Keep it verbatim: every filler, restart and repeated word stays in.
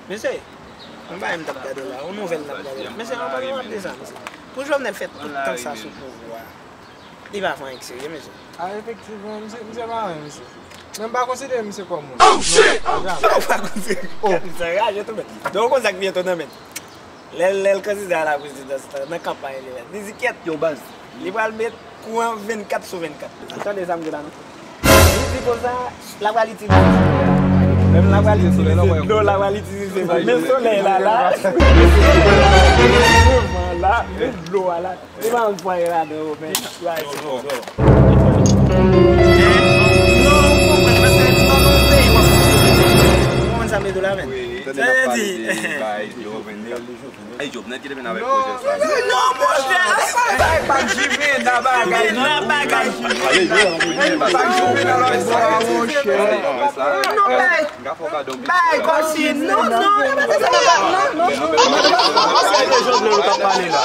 Mesye, yon bagay m t ap gade la, yon nouvèl m t ap gade la. Mesye, ann pale de sa, mesye. Pou Jovenel fè tout tan sa sou pouvwa a, li pa fè anyen k serye, mesye. A, efektivman, misye, misye pa anyen, mesye. Men m pa konsidere misye kòm moun. Oh, shit! Ou pa konsidere misye anyen tou, men. Donk, ou konn sa k pi etone, men. Lè, lè l kandida a la prezidans lan, nan kanpay li, men. Li di, kyèt, yo, baz. Li pral met kouran vennkat sou vennkat. Tande sa m di la, non? Li di konsa, l ap pral itilize solèy la. Menm l ap pral itilize dlo, l ap pral itilize solèy la. Men solèy la la, men solèy la la, men van la, men dlo a la. Li pa anfwaye ladan yo, men. Yo, yo, yo. Non, ou konprann, paske nan yon peyi w ap fonksyone. Ou konprann sa m vle di w la, men? Wi. Sa vle di, bay Jovenel. Ey, Jovenel ki te vin avèk pwojè sa. Non, monchè. Sa e pa Juvena bagay, non. Juvena bagay. Pa Juvena lòt bò a, monchè. Non, bay. Bay kòmsi, non, non, non, non, non. Se de Jovenel ou t ap pale la.